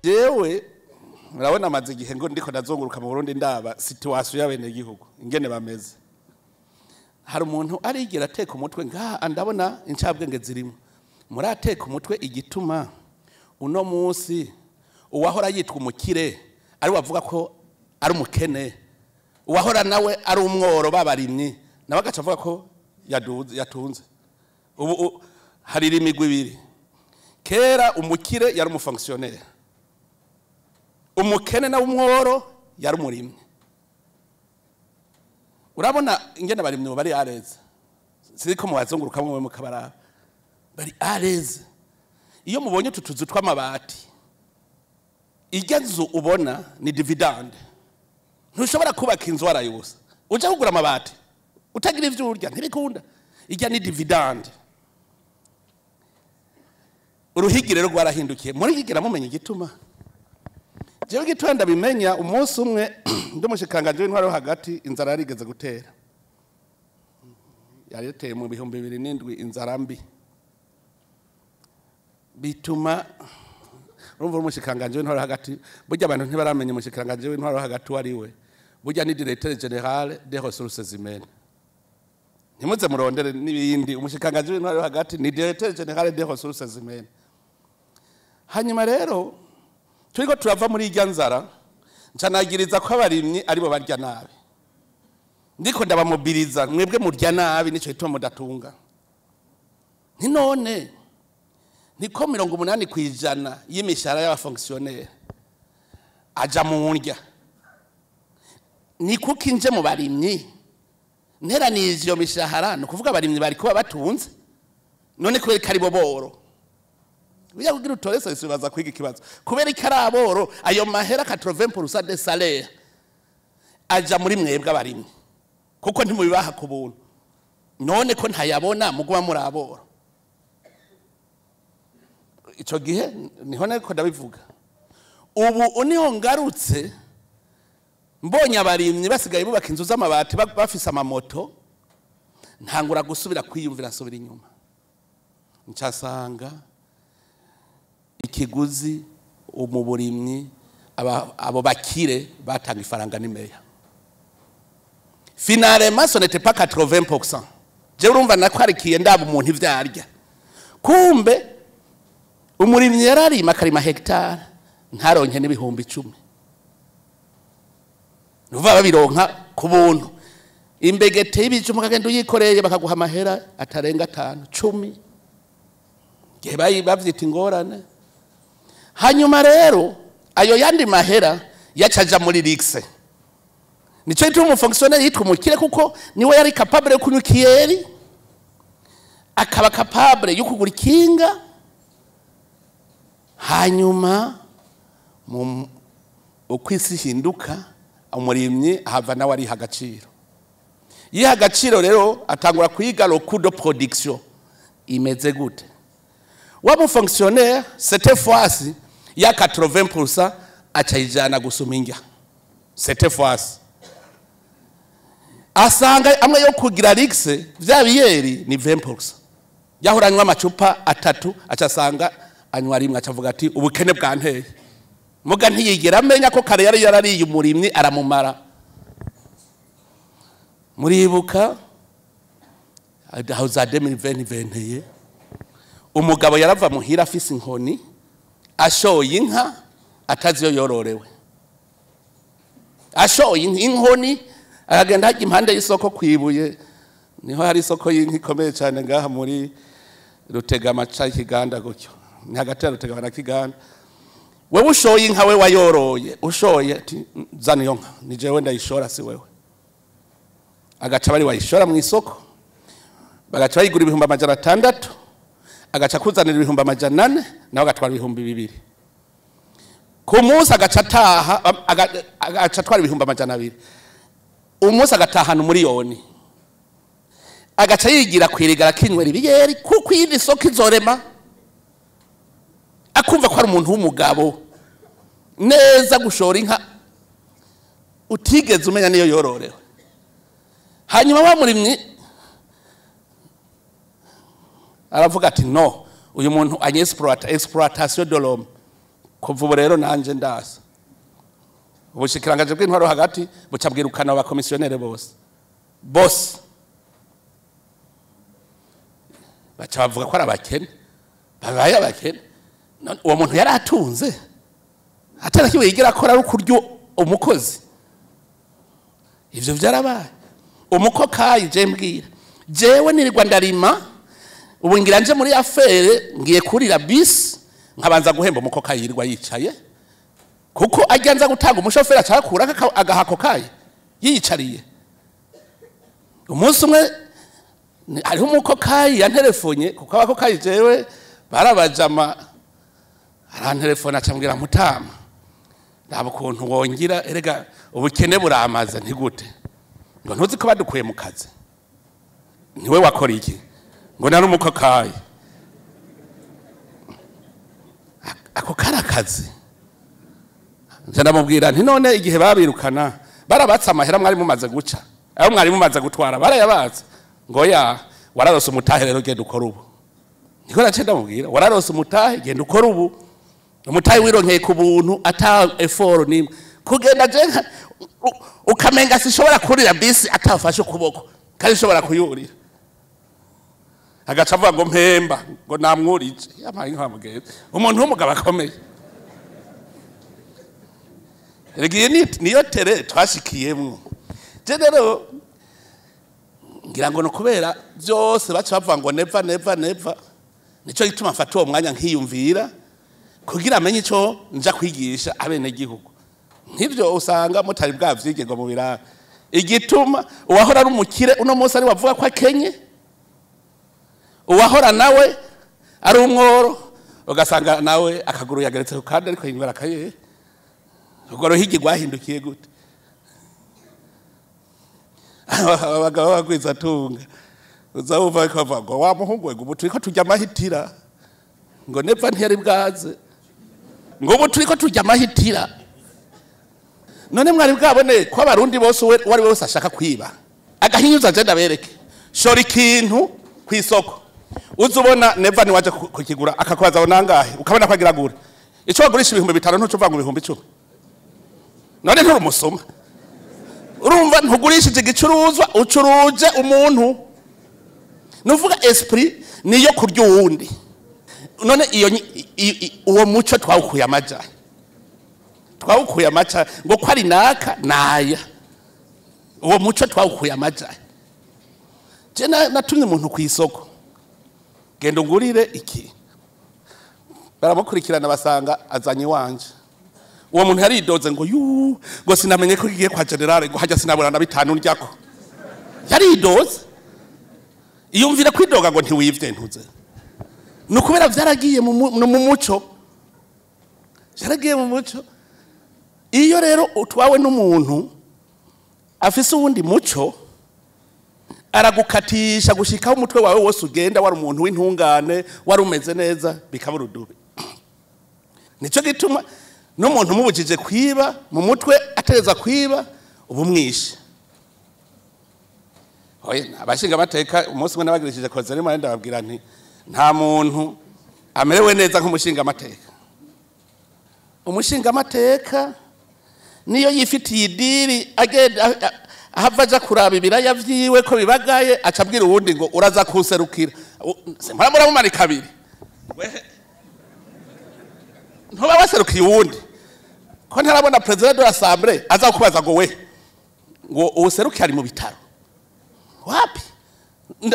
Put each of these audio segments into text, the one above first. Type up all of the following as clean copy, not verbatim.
Jewe murabona amaze igihe ngo ndiko ndazunguruka mu Burundi, ndaba situation y'abenegihugu ingene bameze. Hari umuntu arigera ateka umutwe ngaha? Ndabona incabwenge zirimo. Murateka umutwe igituma uno munsi uwahora yitwa umukire ari wavuga ko ari umukene, uwahora nawe ari umworo babarimyi nawe agaca avuga ko yaduze, yatunze? Ubu hari imigwi ibiri. Kera umukire yari umufonctionnaire, umukene nawe umworo yari umurimyi. Urabona ingene abarimyi bari à l'aise? Siriko mubazunguruka mwe mukabaraba, bari à l'aise. Iyo mubonye utu tuzu tw'amabati, irya nzu ubona ni dividende. Ntushobora kubaka inzu waraye ubusa, uja kugura amabati utagira ivyo urya, ntibikunda. Irya ni dividende. Uruhigi rero rwarahindukiye. Muri higira mumenya igituma? Jewe gituma ndabimenya umunsi umwe ndi umushikanganje w'intwaro yo hagati, inzara yarigeze gutera, yari yateye mu 2007, inzara mbi. Bituma urumva umushikanganje w'intwaro yo hagati, burya abantu ntibaramenya umushikanganje w'intwaro yo hagati uwo ari we. Burya ni directeur général des ressources humaines. Ntimuze murondere n'ibindi. Umushikanganje w'intwaro yo hagati ni directeur général des ressources humaines. Hanyuma rero turiko turava muri irya nzara, ncanagiriza ko abarimyi aribo barya nabi. Ndiko ndabamobiriza: "Mwebwe murya nabi, nico gituma mudatunga." Nti none niko 80% y'imishahara y'abafonctionnaire aja mu ndya, ni kuko inje mu barimyi nteranije iyo mishahara, ni ukuvuga abarimyi bari kuba batunze. None kubera ko ari bo boro, bijya kugira utore solution, baza kwiga ikibazo kubera ko ari aboro, ayo mahera 80% de salaire aja muri mwebwe abarimyi, kuko ntimubibaha ku buntu. None ko ntayabona, muguma muri aboro? Ico gihe niho nako ndabivuga. Ubu niho ngarutse mbonye abarimyi basigaye bubaka inzu z'amabati, bafise amamoto, ntangura gusubira kwiyumvira. Nsubira inyuma, ncasanga ikiguzi mu burimyi abo bakire batanga ifaranga n'imeya. Finalement, ce n'était pas 80%. Je urumva nakwarikiye ndaba umuntu ivyo arya. Kumbe umurimyi yararima, akarima hectare, ntaronke n'10,000. Nuva babironka ku buntu. Imbegete y'ibijumbu ukagenda uyikoreye, bakaguha amahera atarenga 5, 10, gihe bavyita ingorane. Hanyuma rero ayo yandi mahera yacaja muri luxe. Nico gituma umufonctionnaire yitwa umukire, kuko niwe yari capable yo kunywa ikiyeri, akaba capable yo kugura ikinga. Hanyuma mu uko isi ihinduka, umurimyi ahava nawe ariha agaciro. Yiha agaciro rero, atangura kwiga le coût de production imeze gute. Wa mufonctionnaire, cette fois-ci ya 80% acayijana gusuma indya. Cette fois asanga amwe yo kugira luxe, vya biyeri ni 20%. Yahora anywa amacupa atatu, acasanga anywa rimwe, acavuga ati: "Ubukene bwanteye." Muga ntiyigera amenya ko kare yari yarariye umurimyi aramumara. Muribuka aho za 2021, umugabo yarava muhira afise inkoni, ashoye inka atazi iyo yororewe, ashoye inkoni, akagenda hajya impande y'isoko kwibuye. Niho hari isoko y'inka ikomeye cyane ngaha muri Rutegama ca Kiganda gutyo, ni hagati ya Rutegama na Kiganda. Wewe ushoye inka, we wayoroye, ushoye ati: "Zana iyo nka, ni jewe ndayishora, si wewe." Agaca bari wayishora mu isoko, bagaca bayigura 600,000, agaca kuzanira 400,000, nawe agatwara 2000 ku munsi. Agaca ataha, agaca atwara 200,000 umunsi, agatahana 1 miliyoni, agaca yigira kwirigara, akinywera ibiyeri, kuko iyindi soko izorema, akumva ko ari umuntu w'umugabo neza gushora inka utigeze umenya niyo yororewe. Hanyuma wa murimyi aravuga ati: "No, uyu muntu anyexploita, exploitation de l'homme." Kuva ubu rero nanje ndasa. Ubushikiranganje bw'intwaro hagati buca bwirukana abakomisiyonere bose. Bose. Baca bavuga ko ari abakene. Babaye abakene. Uwo muntu yari atunze. Atari yigira akora ari kuryo umukozi. Ivyo vyarabaye. Umukokayi je mbwira. Jewe nirirwa ndarima, ubu ngira nje muri affaire ngiye kurira bisi nkabanza guhemba umukokayi yirirwa yicaye. Kuko ajyanza gutanga umushoferi acakura agahako kayi yiyicariye. Umunsi umwe hariho umukokayi yanterefonye, kuko abakokayi jewe barabajama, arantelefona acambwira mutama ndaba ukuntu wongira, erega ubukene buramaze. Ntigute ngo ntuzi ko badukuye mu kazi, niwe wakora iki? Ngo nari umukokayi. Ako karakazi. Nje ndamubwira nti none igihe babirukana barabatse amahera mwari mumaze guca, ayo mwari mumaze gutwara barayabatse? Ngo ya, wararose umutahe rero genda ukora ubu. Niko nace ndamubwira, wararose umutahe genda ukora ubu. Umutahe wironkeye ku buntu ata effort nimwe. Kugenda je ukamenga sishobora kurira bisi atafashe ukuboko, kandi ishobora kuyurira. Agaca avuga ngo mpemba, ngo namwurije. Yamaye nka mugenzi. Umuntu w'umugabo akomeye. Erega niyo tere twashikiyemwo. Je rero ngira ngo no kubera byose baca bavuga ngo neva neva neva, nico gituma mfata uwo mwanya nkiyumvira kugira amenye ico nja kwigisha abene gihugu. Nk'ivyo usanga mutari bwavyige ngo mubira. Igituma uwahora ari umukire uno munsi ari wavuga ko akenye, uwahora nawe ari umworo ugasanga nawe akaguru yageretse ku kandi ariko yingwara akaye. Ubwo ruhigi rwahindukiye gute? Abagabo bagwiza tunga uzawuva ko bavuga ngo wa muhungu we, ubu turiko turya amahitira, ngo neva ntiyari bwaze, ngo ubu turiko turya amahitira. None mwari bwabone ko abarundi bose uwo ari wese ashaka kwiba agahinyuza? Je ndabereke, shora ikintu kw'isoko, uzubona neva ni waje kukigura akakubaza ngo nangahe, ukabona ko agira gure. Ico wagurisha 5000 ntuco uvuga ngo 10,000. None nturi umusuma? Urumva ntugurishije igicuruzwa, ucuruje umuntu. Nuvuga esprit niyo kurya uwundi. None iyo uwo muco twawukuye amaja, twawukuye amaca ngo ko ari naka naya. Uwo muco twawukuye amaja. Je natumye umuntu ku isoko, genda ungurire iki, baramukurikirana basanga azanye iwanje. Uwo muntu yaridoze ngo yu, ngo sinamenye ko kigiye kwa generale, ngo hajya sinabura na 5 ndyako. Yaridoze, iyumvira kwidoga ngo ntiwivye ntuze. Nukubera vyaragiye mu muco, vyaragiye mu muco. Iyo rero utwawe n'umuntu afise uwundi muco, aragukatisha gushikaho umutwe wawe wose ugenda. Wari umuntu w'intungane, wari umeze neza, bikaba urudubi. Nico gituma n'umuntu mubujije kwiba mu mutwe atereza kwiba, ubu mwishe. Oya, abashinga amateka umunsi umwe nabagirishije koze rimwe, ndababwira nti nta muntu amerewe neza nk'umushinga amateka. Umushinga amateka niyo yifitiye idiri, agenda ahava aja kuraba ibiraya vyiwe ko bibagaye, aca abwira uwundi ngo uraza kunserukira. Mpora muramumanika kabiri, ntuba waserukiye uwundi. Ko ntarabona president de l'assemblée aza kubaza ngo we, ngo userukiye ari mu bitaro wapi?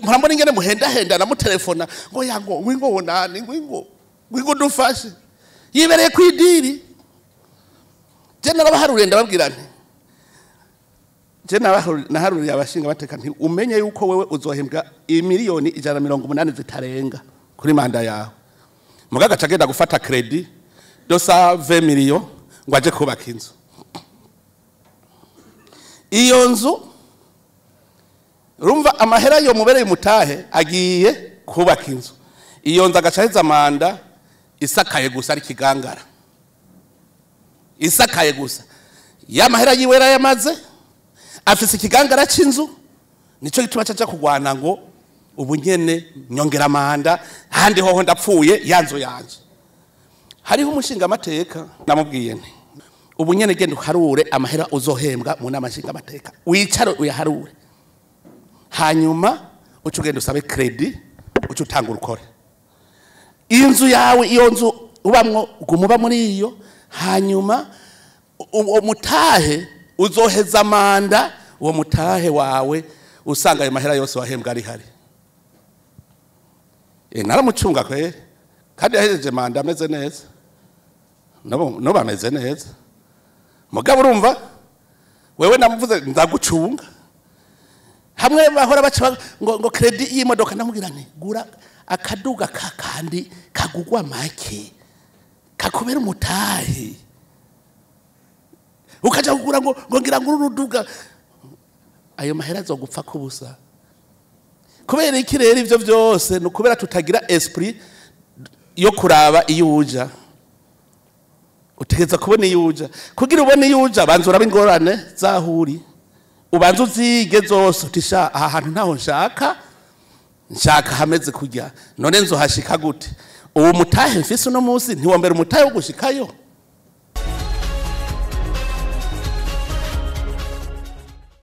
Murambona ingene muhendahenda namutelefona ngo yango wingo wonani wingo wingo dufashe, yibereye kwidiri. Je narabaharuriye ndababwira nti je naharuriye abashinga bateka nti umenye yuko wewe uzohembwa imiliyoni 180 zitarenga kuri manda yawe. Mugaga cagenda gufata credit dosa 20 million ngo aje kubaka inzu. Iyo nzu urumva amahera yo mubereye mutahe agiye kubaka inzu. Iyo nzu agacaheza manda isakaye gusa, ari kigangara isakaye gusa. Ya mahera yiwe yamaze afise ikigangara c'inzu. Nico gituma caca kugwana ngo ubu nyene nyongera manda, handi hoho ndapfuye ya nzu yanje. Hariho umushinga amateka namubwiye nti ubu nyene genda uharure amahera uzohembwa mu nama nshinga amateka, wicare uyaharure, hanyuma uce ugenda usabe crédit, uce utanga urukore inzu yawe, iyo nzu ubamwo guma uba muri iyo, hanyuma uwo mutahe uzoheza mandat, uwo mutahe wawe usanga ayo mahera yose wahembwa ari hari. Naramucunga kweri, kandi yahejeje mandat ameze neza, no bameze neza. Mugabo urumva wewe namuvuze ndagucunga, hamwe bahora baca ngo crédit y'imodoka, ndamubwira nti gura akaduga kakandi kagugwa make kakubera umutahe. Ukaja kugura ngo ngira ngo uruduga, ayo mahera azogupfa kubusa. Kubera iki rero? Ivyo vyose ni ukubera tutagira esprit yo kuraba iyo uja. Utegereza kubona iyo uja. Kugira ubone iyo uja, banza urabe ingorane zaho uri, ubanza uzige zose, uti sha aha hantu ntaho nshaka, nshaka hameze kurya, none nzohashika gute? Uwo mutahe mfise uno munsi ntiwombera umutahe wo gushikayo.